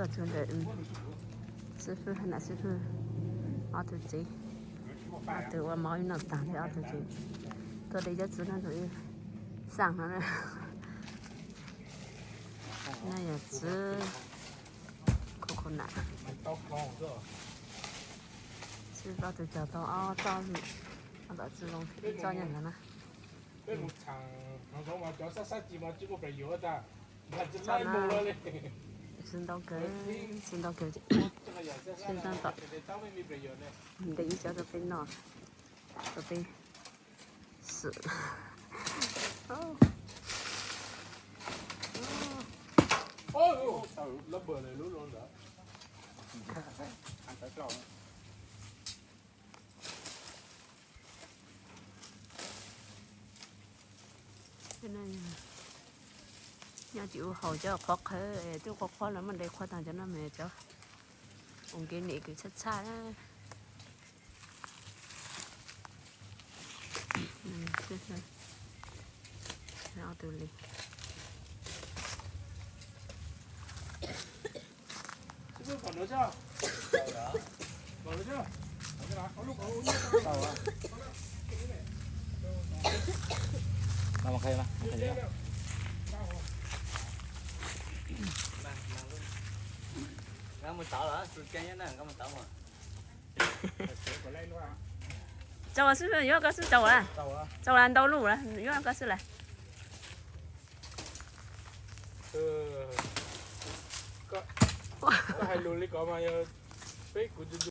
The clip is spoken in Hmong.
Xib fwb, nam xib fwb, ob tug txiv, ob tug ua mov ib noj tag thiab ob tug txiv tuaj de cov txiv no rau ib xaj no na. No yog txiv khuv khuv nam. Xib fwb ob tug cog tau ob txoj, ob txoj txiv zoo txoj nyob ntawd na. Txiv ntau kawg, txiv ntau kawg, txiv ntau tom. De ib cov rau peb noj, rau peb xwm. Nyob tsis ua haus cov qhuav qhawv, twb qhuav qhuav los muab de qhuav tag cov no mas cov ua nkev nim kws txhaj txhaj. Ob tug li. Tau xwb, yuav koj xwb tau, tau ntau lub, yuav koj xwb lawm. Koj hais lus li ko mas yog peb kuv